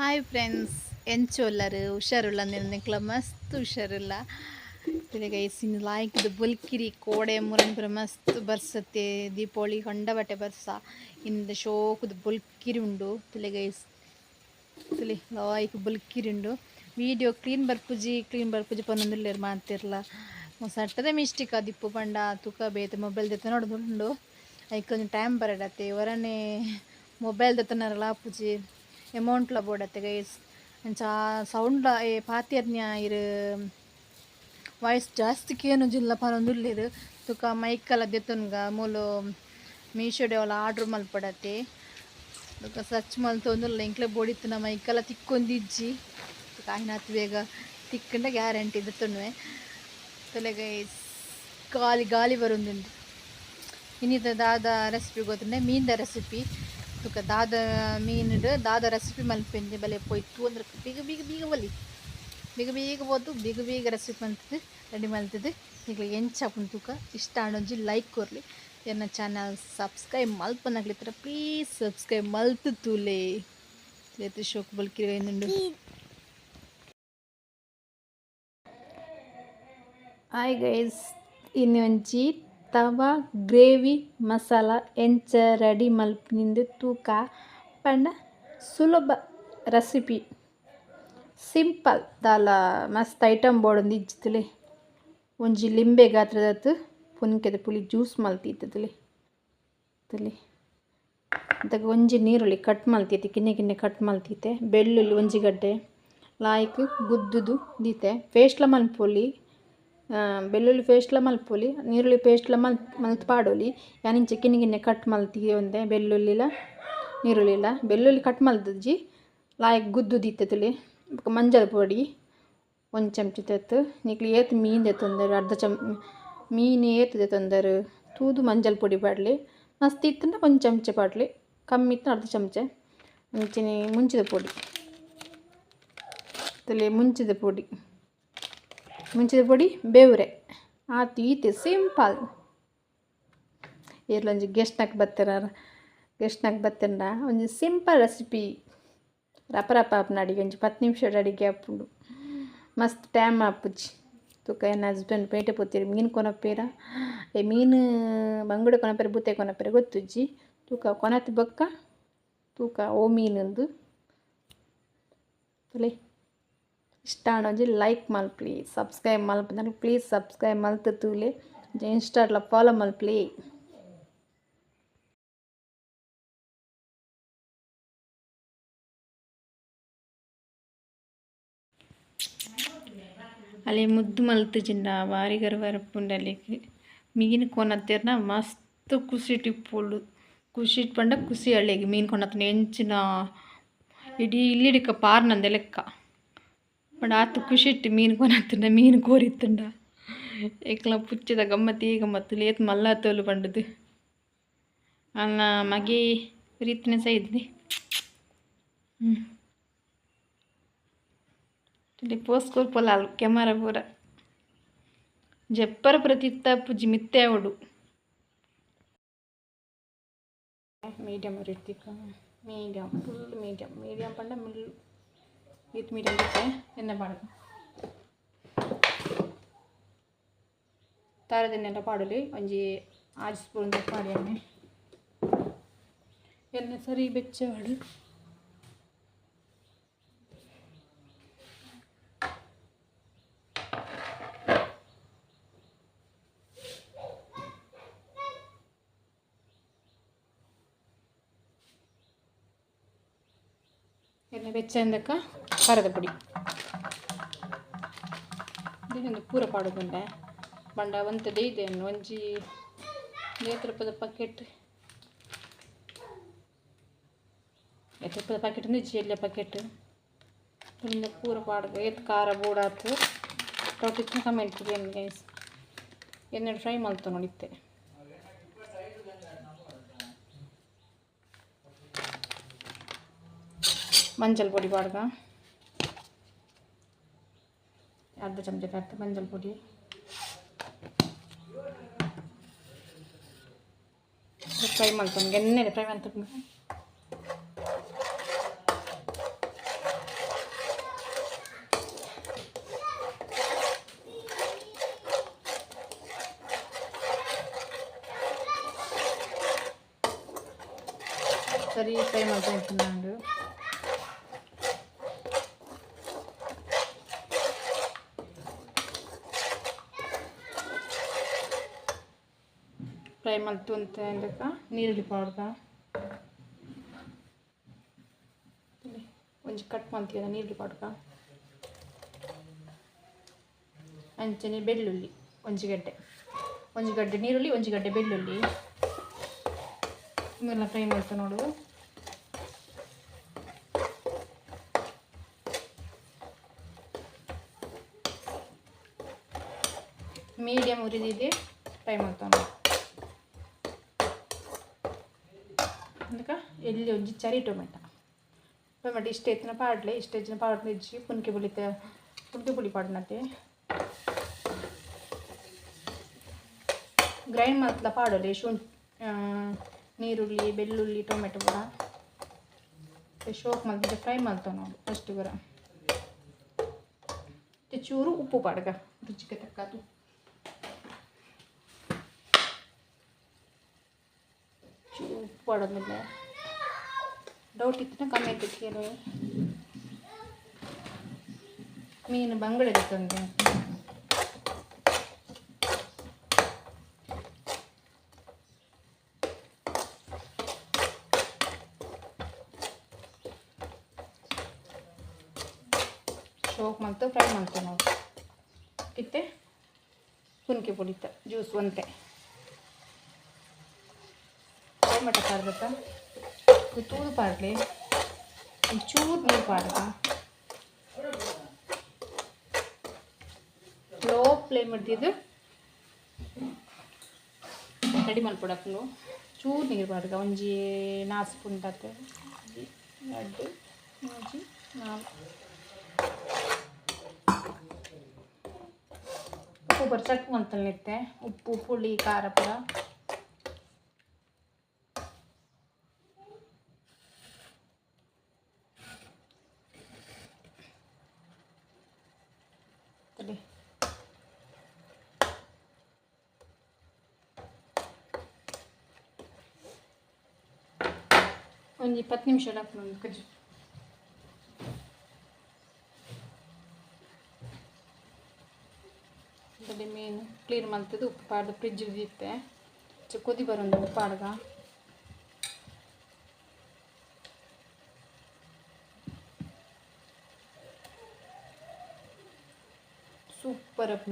Hi friends, ಎಂಚೋಲ್ಲರು ಹುಷಾರುಲ್ಲ? ನಿಕ್ಲ ಮಸ್ತ್ ಹುಷಾರಿಲ್ಲ. Guys, ಇನ್ನು ಲಾಯ್ಕದ ಬುಲ್ಕಿರಿ ಕೋಡೆ ಮುರನ್ ಪೂರ ಮಸ್ತ್ ಬರ್ಸತ್ತೆ. ದೀಪಾವಳಿ ಕಂಡಬಟ್ಟೆ ಬರ್ಸ. ಇಂದ ಶೋಕದ ಬುಲ್ಕಿರಿ ಉಂಡು. ತುಲೆ ಗೈಸ್, ತುಲೆ ಲಾಯ್ಕ್ ಬುಲ್ಕಿರಿ ಉಂಡು. ವೀಡಿಯೋ ಕ್ಲೀನ್ ಬರ್ಪುಜಿ, ಕ್ಲೀನ್ ಬರ್ಪುಜಿ ಪನ್ನೊಂದುಲ್ಲೆರ್ ಮಾತಿರ್ಲ. ಸಟ್ಟದ ಮಿಸ್ಟೇಕ್ ಅದಿಪ್ಪು ಪಂಡ ತುಕ ಬೇತೆ ಮೊಬೈಲ್ ದೆತ್ತ ನೋಡೋದುಂಡು. ಐಕ್ ಒಂಜಿ ಟೈಮ್ ಬರಡತ್ತೆ. ಒರನೆ ಮೊಬೈಲ್ ದೆತ್ತನರಲ ಆಪುಜಿ, ಅಮೌಂಟ್ಲ ಬೋಡತ್ತೆ ಗೈಸ್. ಅಂಚ ಸೌಂಡ್ಲ ಏ ಪಾತೆರ್ನ್ಯ ಇರ್ ವಾಯ್ಸ್ ಜಾಸ್ತಿ ಕೇನುಜಿಲ್ಲ ಪನೊಂದುಲ್ಲೆರ್. ತುಕ ಮೈಕಲ ದೆತ್ತೊನ್ಗ. ಮೂಲು ಮೀಶೋಡೆ ಅವ್ಲ ಆರ್ಡ್ರ್ ಮಲ್ಪಡತ್ತೆ. ಬೊಕ ಸರ್ಚ್ ಮಲ್ತೊಂದುಲ್ಲ. ಎಂಕ್ಲೆ ಬೋಡಿತ್ತಿನ ಮೈಕಲ ತಿಕ್ಕೊಂದಿಜ್ಜಿ. ತುಕ ಆಯಿನಾತ್ ಬೇಗ ತಿಕ್ಕಂಡ ಗ್ಯಾರಂಟಿ ದೆತ್ತೊನುವೆ. ತೂಲೆ ಗೈಸ್, ಗಾಳಿ ಗಾಳಿ ಬರೊಂದುಂಡು. ಇನಿತ ದಾದ ರೆಸಿಪಿ ಗೊತ್ತುಂಡೆ? ಮೀನ್ದ ರೆಸಿಪಿ. ತುಕ ದಾದ ಮೀನುಡು ದಾದ ರೆಸಿಪಿ ಮಲ್ಪೆಂದು ಬಲೆ ಪೋಯ್ತು ಅಂದ್ರೆ ಬೇಗ ಬೇಗ ಬೇಗ ಬಲಿ, ಬೇಗ ಬೇಗ ಪೋತು ಬೇಗ ಬೇಗ ರೆಸಿಪಿ ಮಲ್ತದು ರೆಡಿ ಮಲ್ತದು. ನಿಕ್ಲೆಗ್ ಎಂಚ ಆಪುಂಡು ತೂಕ. ಇಷ್ಟ ಆಂಡ ಒಂಜಿ ಲೈಕ್ ಕೊರ್ಲಿ. ಎನ್ನ ಚಾನಲ್ ಸಬ್ಸ್ಕ್ರೈಬ್ ಮಲ್ಪನಕ್ಲ್ ಪ್ಲೀಸ್ ಸಬ್ಸ್ಕ್ರೈಬ್ ಮಲ್ತು ತೂಲೆ. ಏತ್ ಶೋಕು ಬೊಲ್ಕಿರಿ ಉಂಡು. ಹಾಯ್ ಗೈಸ್, ಇನಿ ಒಂಜಿ ತವಾ ಗ್ರೇವಿ ಮಸಾಲ ಎಂಚ ರೆಡಿ ಮಲ್ಪುನಿಂದು ತೂಕ. ಪಂಡ ಸುಲಭ ರೆಸಿಪಿ, ಸಿಂಪಲ್. ದಾಲ ಮಸ್ತ್ ಐಟಮ್ ಬೋಡೊಂದು ಇಜ್ಜಿ ತೂಲೆ. ಒಂಜಿ ಲಿಂಬೆ ಗಾತ್ರದತ್ ಪುನ್ಕೆದ ಪುಳಿ ಜ್ಯೂಸ್ ಮಲ್ತಿತ್ತು ತೂಲೆ. ತೂಲೆ, ಅದಗ ಒಂಜಿ ನೀರುಳ್ಳಿ ಕಟ್ ಮಲ್ತಿತ್ತೆ, ಕಿನ್ನಿ ಕಿನ್ನಿ ಕಟ್ ಮಲ್ತಿತ್ತೆ. ಬೆಳ್ಳುಳ್ಳಿ ಒಂಜಿ ಗಡ್ಡೆ ಲಾಯ್ಕ್ ಗುದ್ದುದು ದೀತೆ. ಪೇಸ್ಟ್ಲ ಮಲ್ಪೊಲಿ, ಬೆಳ್ಳುಳ್ಳಿ ಪೇಸ್ಟ್ಲ ಮಲ್ಪೊಲಿ, ನೀರುಳ್ಳಿ ಪೇಸ್ಟ್ಲ ಮಲ್ತ್ ಪಾಡೊಲಿ. ಯಾನ್ ಇಂಚ ಕಿನ್ನಿ ಕಿನ್ನಿ ಕಟ್ ಮಲ್ತಿ ಒಂತೆ ಬೆಳ್ಳುಳ್ಳಿಲ ನೀರುಳ್ಳಿಲ. ಬೆಳ್ಳುಳ್ಳಿ ಕಟ್ ಮಲ್ತುಜಿ, ಲಾಯ್ಕ್ ಗುದ್ದುದು ದೀತೆ ತೂಲೆ. ಬೊಕ ಮಂಜಲ್ ಪೊಡಿ ಒಂಜಿ ಚಮಚ ದೆತ್ತ್. ನಿಕ್ಲ್ ಏತ್ ಮೀನ್ ದೆತ್ತೊಂದರ್, ಅರ್ಧ ಚಮ್ ಮೀನ್ ಏತ್ ದೆತ್ತೊಂದರ್ ತೂದು ಮಂಜಲ್ ಪೊಡಿ ಪಾಡ್ಲೆ. ಮಸ್ತ್ ಇತ್ತ್ಂಡ ಒಂಜಿ ಚಮಚ ಪಾಡ್ಲೆ, ಕಮ್ಮಿ ಇತ್ತ್ಂಡ ಅರ್ಧ ಚಮಚ. ಅಂಚನೆ ಮುಂಚಿದ ಪೊಡಿ ತೂಲೆ, ಮುಂಚಿದ ಪೊಡಿ, ಮುಂಚಿದ ಪೊಡಿ ಬೇವುರೆ ಆತ್. ಈತೆ ಸಿಂಪಲ್. ಏರ್ಲ ಒಂಜಿ ಗೆಸ್ಟ್ನಕ್ ಬತ್ತೆರ, ಗೆಸ್ಟ್ನಕ್ ಬತ್ತೆರ್ಂಡ ಒಂಜಿ ಸಿಂಪಲ್ ರೆಸಿಪಿ. ರಪ ರಪ ಆಪುನ ಅಡಿಗೆ, ಒಂಜಿ 10 ನಿಮಿಷಡ್ ಅಡಿಗೆ ಆಪುಂಡು, ಮಸ್ತ್ ಟೈಮ್ ಆಪುಜಿ. ತುಕ ಎನ್ನ ಹಸ್ಬೆಂಡ್ ಪೇಟೆ ಪೋತೆರ್, ಮೀನು ಕೊನಪೆರ ಏ ಮೀನು ಬಂಗುಡೆ ಕೊನಪೆರ ಬೂತಾಯಿ ಕೊನಪೆರ ಗೊತ್ತುಜ್ಜಿ. ತೂಕ ಕೊನತ್ ಬೊಕ್ಕ ತೂಕ ಓ ಮೀನುಂದು. ತೂಲೆ, ಇಷ್ಟ ಆಂಡ ಒಂಜಿ ಲೈಕ್ ಮಲ್ಪುಲೆ. ಸಬ್ಸ್ಕ್ರೈಬ್ ಮಲ್ಪುನಕುಲು ಪ್ಲೀಸ್ ಸಬ್ಸ್ಕ್ರೈಬ್ ಮಲ್ತ್ ತೂಲೆ. ಇನ್ಸ್ಟಾಡ್ಲ ಫಾಲೋ ಮಲ್ಪುಲೆ. ಅಲೆ ಮುದ್ದು ಮಲ್ತುಜಿಂಡ ಬಾರಿ ಗರ್ವ ಬರ್ಪುಂಡು ಅಲೆಗ್. ಮೀನು ಕೊನತ್ತೆರ್ನ ಮಸ್ತ್ ಖುಷಿಟ್ ಇಪ್ಪೊಡು. ಖುಷಿಟ್ ಪಂಡ ಖುಷಿ ಅಲೆಗ್ ಮೀನು ಕೊನತ್ತ್ಂಡ ಎಂಚಿನ ಇಡೀ ಇಲ್ಲಿಡಿಕ ಪಾರ್ನಂದೆ ಲೆಕ್ಕ. ಪಂಡ ಆತ್ ಖುಷಿಟ್ ಮೀನು ಕೊನತ್ತ್ಂಡ ಮೀನು ಕೋರಿತ್ತುಂಡ ಏಕ್ಲ ಪುಚ್ಚೆದ ಗಮ್ಮತ್ತೇ ಗಮ್ಮತ್ತು. ಏತ್ ಮಲ್ಲ ತೋಲು ಪಂಡುದು ಅನ್ನ ಮಗೆ ರೀತಿನ ಸೈದ್ನಿ. ಪೋಸ್ ಕೊರ್ಪೊಲಾಲ್ ಕ್ಯಾಮರಾ ಪೂರ ಜಪ್ಪರ ಪೂರ ತಿರ್ತ್ ಮಿತ್ತೆ ಆವೊಡು. ಮೀಡಿಯಮ್ ಇರ್ತಿಕ, ಮೀಡಿಯಮ್, ಫುಲ್ ಮೀಡಿಯಮ್. ಮೀಡಿಯಮ್ ಪಂಡ ಮುಲ್ಲು ಈತ್ ಮೀಡಿಯಮ್ ಇತ್ತೆ. ಎಣ್ಣೆ ಪಾಡೊಡು, ತಾರದೆಣ್ಣೆಲ ಪಾಡೊಲಿ. ಒಂಜಿ 6 ಸ್ಪೂನ್ ಪಾಡಿ ಎಣ್ಣೆ. ಎಣ್ಣೆ ಸರಿ ಬೆಚ್ಚ ಆವೊಡು. ಎಣ್ಣೆ ಬೆಚ್ಚ ಆಯಿಬೊಕ್ಕ ಖಾರದ ಪೊಡಿ ಒಂದು ಪೂರ ಪಾಡೊಂದುಂಡೆ. ಪಂಡ ಒಂತೆ ದೈದೇನು ಒಂಜಿ ಏತ್ ರೂಪಾಯಿದ ಪ್ಯಾಕೆಟ್, ಏತ್ ರೂಪಾಯಿದ ಪ್ಯಾಕೆಟ್ ಇಜ್ಜಿ, ಎಲ್ಯ ಪ್ಯಾಕೆಟ್. ಇಂದ ಪೂರ ಪಾಡ್ದ್ ಏತ್ ಖಾರ ಬೋಡಾತ್. ಡೌಟ್ ಇತ್ತ್ಂಡ ಕಮೆಂಟ್ ಗೈಸ್. ಎಣ್ಣೆಡ್ ಫ್ರೈ ಮಲ್ತೊನೊಡು ಇತ್ತೆ. ಮಂಜಲ್ ಪೊಡಿ ಪಾಡ್ಗ, ಅರ್ಧ ಚಮಚ ಅರ್ಧ ಮಂಜಲ್ ಪೊಡಿ. ಫ್ರೈ ಮಲ್ತೊನ್ಗ, ಎಣ್ಣೆಡ್ ಫ್ರೈ ಮಲ್ತೊನ್ಗ. ಸರಿ ಫ್ರೈ ಮಾಡ್ಕೊಂಡು ಫ್ರೈ ಮಾಡ್ತು ಅಂತ ಅಂದಕ್ಕ ನೀರುಳ್ಳಿ ಪಾಡ್ದ ಒಂಜಿ ಕಟ್ ಮಾಡ್ತೀರ ನೀರುಳ್ಳಿ ಪಾಡ್ಕ ಅಂಚನೆ ಬೆಳ್ಳುಳ್ಳಿ ಒಂಜಿ ಗಡ್ಡೆ ನೀರುಳ್ಳಿ ಒಂಜಿ ಗಡ್ಡೆ ಬೆಳ್ಳುಳ್ಳಿ ಇದನ್ನೆಲ್ಲ ಫ್ರೈ ಮಾಡ್ತಾ ನೋಡು. ಮೀಡಿಯಮ್ ಉರಿದಿದೆ ಫ್ರೈ ಮಾಡ್ತಾ ನೋಡು. ಅಂದಕ ಎಲ್ಲಿ ಒಂಜಿ ಚರಿ ಟೊಮೆಟೊ ಟೊಮೆಟೊ ಇಷ್ಟ ಎತ್ತಿನ ಪಾಡ್ಲೆ ಇಷ್ಟ ಹೆಚ್ಚಿನ ಪಾಡ್ಲೆ ಇಜ್ಜಿ ಪುನ್ಕೆ ಪುಳಿತ ಪುಂಡಿ ಪುಳಿ ಪಾಡ್ನತೆ ಗ್ರೈಂಡ್ ಮಾಡ್ತಲ ಪಾಡೋಲೆ ಶುಂಠಿ ನೀರುಳ್ಳಿ ಬೆಳ್ಳುಳ್ಳಿ ಟೊಮೆಟೊ ಕೂಡ ಶೋಕ್ ಮಲ್ತಿದ್ದೆ ಫ್ರೈ ಮಾಡ್ತಾವೆ ನಾವು ಫಸ್ಟ್ ಬರ. ಚೂರು ಉಪ್ಪು ಪಾಡ್ಗ ರುಚಿಗೆ ತಕ್ಕದು. ಚೂರು ಉಪ್ಪು ಪಾಡೋದ್ಮೇಲೆ ಡೌಟ್ ಇತ್ತು ಕಮ್ಮಿ ಕೇಳಿ. ಮೀನು ಬಂಗಡೆ ತಂದೆ ಶೋಕ್ ಮಾಡ್ತು ಫ್ರೈ ಮಾಡ್ತೇವೆ ನಾವು. ಕಿತ್ತೆ ಪುನ್ಕೆ ಪುಡಿತ ಜ್ಯೂಸ್ ಒಂತೆ ಟೊಮೆಟೊ ಪಾಡ್ಬೇಕ ತೂದು ಪಾಡ್ಲಿ ಚೂರು ನೀರು ಪಾಡ್ಕ ಲೋ ಫ್ಲೇಮ್ ಹಿಡ್ದಿದ್ದು ರೆಡಿ ಮಲ್ಪಡಪ್ಪನು ಚೂರು ನೀರು ಪಾಡ್ಕ ಒಂಜಿ 4 ಸ್ಪೂನ್ ತಾತೆ 2 3 4 ಉಪ್ಪು ಬರ್ ಚಟ್ ಮಲ್ತಲ್ಲಿತ್ತೆ ಉಪ್ಪು ಪುಳಿ ಖಾರ ಪೂರ ಒಂದು 20 ನಿಮಿಷ ಕಜ್ಜು ಮೀನು ಕ್ಲೀನ್ ಮಾಡ್ತದ್ದು ಉಪ್ಪು ಪಾಡ್ದು ಫ್ರಿಜ್ ಇತ್ತೆ ಕೊದಿ ಬರೋದು ಉಪ್ಪು ಪಾಡ್ಗ. ಸೂಪರ್ ಅಪ್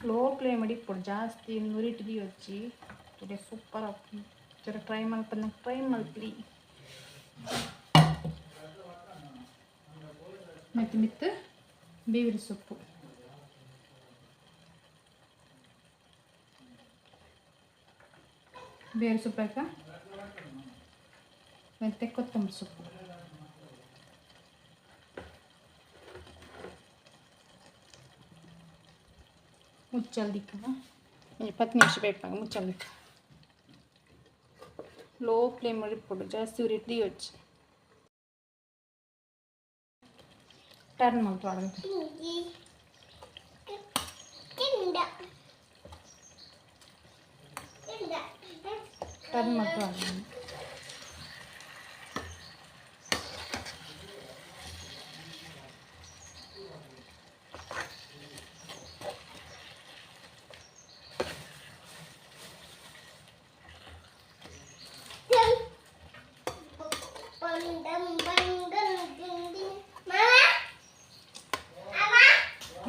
ಲೋ ಫ್ಲೇಮ್ ಇಪ್ಪೊಡು ಜಾಸ್ತಿ ನುರಿಟ್ಟು వచ్చి ಸೂಪರ್ ಜರ ಟ್ರೈ ಮಲ್ಪನ್ನ ಟ್ರೈ ಮಲ್ಪಲಿ. ಮತ್ತು ಮಿತ್ತು ಬೇವಿನ ಸೊಪ್ಪು ಬೇರೆ ಸೊಪ್ಪು ಹಾಕ ಮತ್ತು ಕೊತ್ತಂಬರಿ ಸೊಪ್ಪು ಮುಚ್ಚಲ್ದಿಕ್ಕ 20 ನಿಮಿಷ ಬೇಕಾಗ ಮುಚ್ಚಲ್ದಿಕ್ಕ ಲೋ ಫ್ಲೇಮ್ ಇಟ್ಬಿಡು ಜಾಸ್ತಿ ಉರಿ వచ్చి ಟರ್ನ್ ಮಾಡ್ತು ಟರ್ನ್ ಮಾಡ್ತು.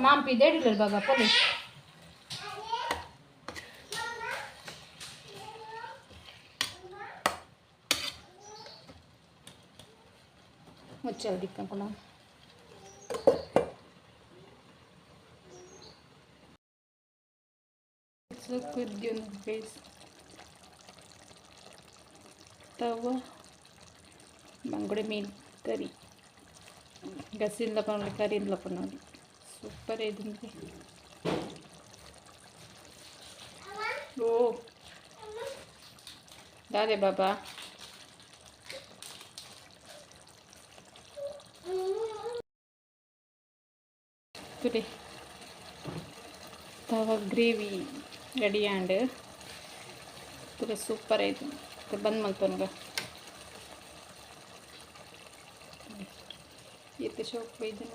ಮಾಂಪಿ ದೇಡಿಲ್ಲ ಬಾಬಾ ಪೊಲಿ ಮುಚ್ಚಲ್ ದಿಕ್ಕ ಪುನಃ ಕುದ್ದಿ ತವ ಬಂಗುಡೆ ಮೀನು ಕರಿ ಗಸಿಂದ ಪನ್ನೊಂದು ಕರಿಯಿಂದ ಪನ್ನೊಂದು. ಸೂಪರ್ ಐದುಂಡು. ಓ ದಾದೆ ಬಾಬಾ. ತುಲೆ ತವ ಗ್ರೇವಿ ರೆಡಿ ಆಂಡ್. ತುಲೆ ಸೂಪರ್ ಆಯ್ತು. ಬಂದ್ ಮಲ್ಪೊನುಗ. ಈತ್ ಶೋಕ್ ಬೈದಿನ.